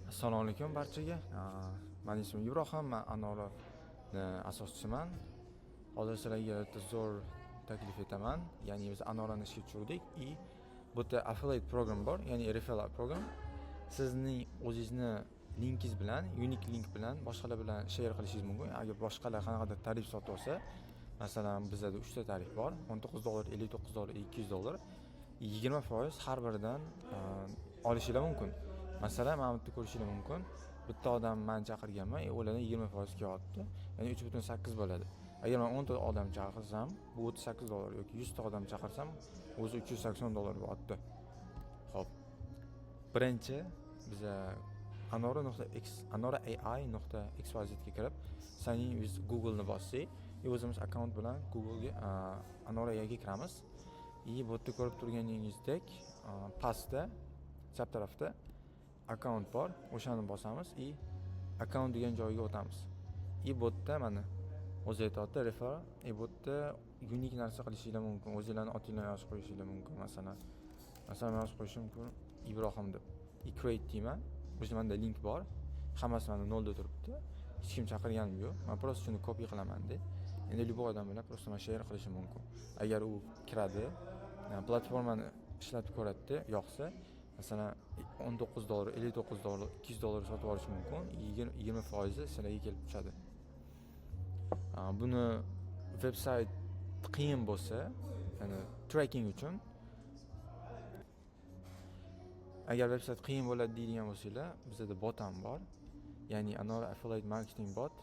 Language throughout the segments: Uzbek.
Assalomu alaykum barchaga. Mani ismim Ibrohim, man Anorani asoschisiman. Hozir sizlarga bitta zo'r taklif etaman. Ya'ni biz Anorani ishga tushirdik и bu yerda affiliate program bor, ya'ni referral program. Sizning o'zingizni linkingiz bilan, unique link bilan boshqalar bilan share qilishingiz mumkin. Agar boshqalar qanaqadir tarif sotib olsa, masalan, bizada 3 ta tarif bor: 19 dollar, 59 dollar, 200 dollar. 20% har biridan olishinglar mumkin. Masalan, mana bu yerda ko'rishinglar mumkin. Bitta odam man chaqirganman, ulardan 20% kelyapti. Ya'ni 3,8 bo'ladi. Agar man 10 ta odam chaqirsam, bu 38 dollar yoki 100 ta odam chaqirsam, o'zi 380 dollar bo'lyapti. Xo'p. Birinchi biza anora.x anora.ai.xyz ga kirib, sign in with Google'ni bossak, и o'zimiz akkaunt bilan Google'ga, Anora AI ga kiramiz. И bu yerda ko'rib turganingizdek, pastda chap tarafda akkaunt bor, o'shani bosamiz и akkaunt degan joyga o'tamiz. И bu yerda mana o'zi aytyapti refer, и bu yerda unique narsa qilishinglar mumkin. O'zinglarni otinglarni yozib qo'yishinglar mumkin, masalan. Masalan, men yozib qo'yishim mumkin Ibrohim deb. И create deyman. O'sha menda link bor. Hammasi mana nolda turibdi. Hech kim chaqirganim yo'q. Men просто shuni copy qilaman-da. Endi любой odam bilan просто man share qilishim mumkin. Agar u kiradi, platformani ishlatib ko'radida, yoqsa, masalan, 19 dollar, 59 dollar, 200 dollar sotib olishi mumkin. 20 foizi sizlarga kelib tushadi. Buni veb sayt qiyin bo'lsa, ya'ni tracking uchun agar veb sayt qiyin bo'ladi deydigan bo'lsanglar, bizada bot ham bor. Ya'ni Anora Affiliate Marketing bot.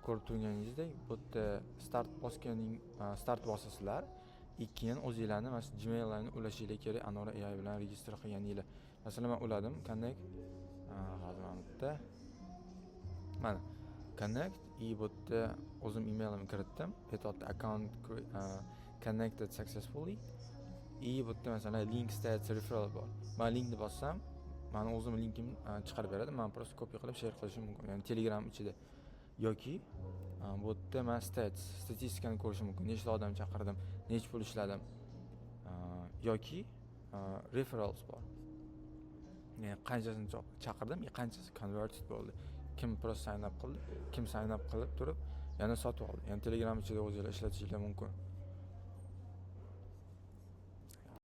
Ko'rib turganingizdek, bu yerda start bosganing, start bosasizlar и keyin o'zinglarni mana shu Gmaillarni ulashinglar kerak Anora AI bilan registr qilganinglar. Masalan, man uladim connect. Hozir mana bu yerda mana connect и bu yerda o'zim emailimni kiritdim, aytyapti account connected successfully. И bu yerda masalan link, stats, referral bor. Man linkni bossam, mani o'zim linkim chiqarib beradi. Man просто copy qilib share qilishim mumkin, ya'ni Telegram ichida yoki bu yerda man stats, statistikani ko'rishim mumkin: nechta odam chaqirdim, necha pul ishladim, yoki referrals bor, ya'ni qanchasini chaqirdim и qanchasi converted bo'ldi, kim просто sign up qildi, kim sign up qilib turib yana sotib oldi. Ya'ni Telegram ichida o'zinglar ishlatishinglar mumkin.